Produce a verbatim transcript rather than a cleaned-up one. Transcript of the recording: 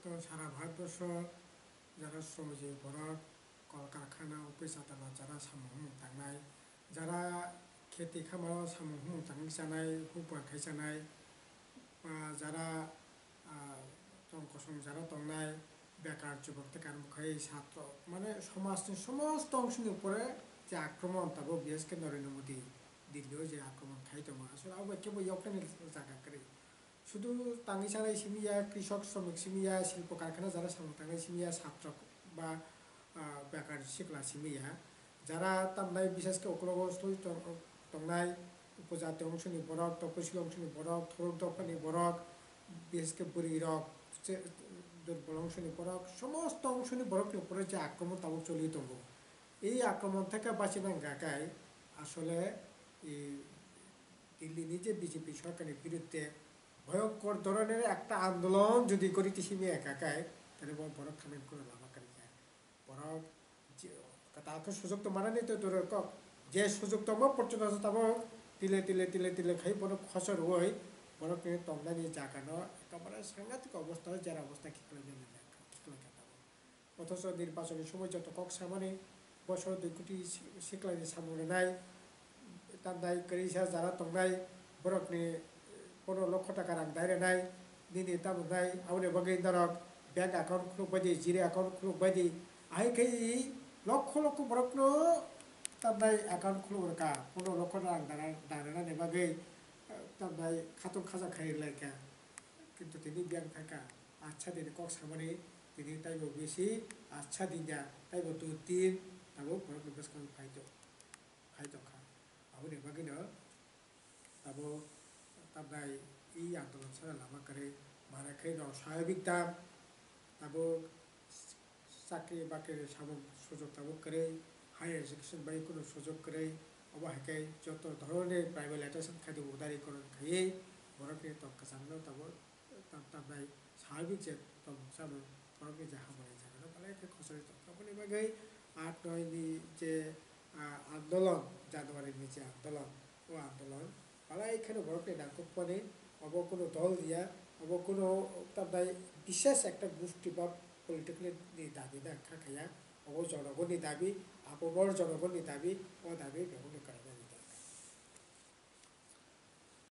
To sara Bharatborsho jara sromijini borok, kol karkhana, office adalot jara samung humung tangnai, jara kheti khamao samung humung tangwi chanai, hukbar khai chanai, ba jara, ah, tong kosong jara tongnai, bekar chubuk tei karmo khai satro, mane somajni somosto ongsoni upore je akromon tabuk B S K Narendra Modi Delhi o je akromon khai tongo, asole abo bai kebo yoknani jaga kwrwi. Sudu tangwi chanai simi ya, krisok, sromik simi ya, silpo karkhana jara samung tangnai simi ya, satrok ba, ah, bekar sikla simi ya. Jara tamnai bishesh khe uklogo stoi tong-, tongnai, upojati ongsoni borok, toposi ongsoni borok, thorok dophani borok, bishesh khe bwrwi rok, che-, durbol ongsoni borok, somosto ongsoni borokni upore je akromon tabuk choli tongo. Ei akromon theke bachina hwnkha khe asole, e, Delhi ni je B J P sorkarni biruddhe bhoyonkor dhoroner ekta andolon jodi gori tisimi ekha khai, tale bo borok thangna kuno lama kwrwi kha. Borok je, kwtal khe sujok tongmani to dure kok, je sujok tongma porjonto tabok tile, tile, tile, tile khai borok khosor rwui borokni tongnani jagano ekabare sangatik obostha, jera obostha khiklai nani khiklai kha tabok. Othocho nirbachoni somoi joto kok samani, bosoro dui koti si-, siklani samung rwnai, tamdai kwrwisa jara tongnai, borokni pono lokho taka rang dai rwnai, nini tamo wngnai, aboni bagwi norok bank account khuluk bai di, zero account khuluk bai di, ahai khe i lokho lokho borokno tamdai account khuluk rwkha, pono lokho rang dana, dana rwnani bagwi, tamdai khatung khaja khai rwlaikha. Kintu tini biyang thangkha, acha dini kok samani tini taibo bisi acha dinya, taibo dui tin tabuk borokni bwskango phai tong, phai tongkha. Aboni bagwino tabuk tamnai i andolon sana lama kwrwi, mana khe no swabhabik tam, tabuk chakri bakri ni samung sujok tabuk kwrwi, higher education bai kunu sujok kwrwi, obo hai khe joto dhoroner privatization khai di udarikron khaiwi borokni tong kwchangno tabuk tam tamnai swbhabik je tongmung samung borokni je hamari jagano belai khe khosoi tongkha. Aboni bagwi aat noi ni je, ah, andolon, January ni je andolon, o andolon belai kheno borokni nangkukmani, obo kunu dol ya, obo kunu tamnai bishes ekta gusti ba political ni dabi na kha khaya, obo jonogonni dabi, apobor jonogonni dabi, o dabi beboni kwrwi.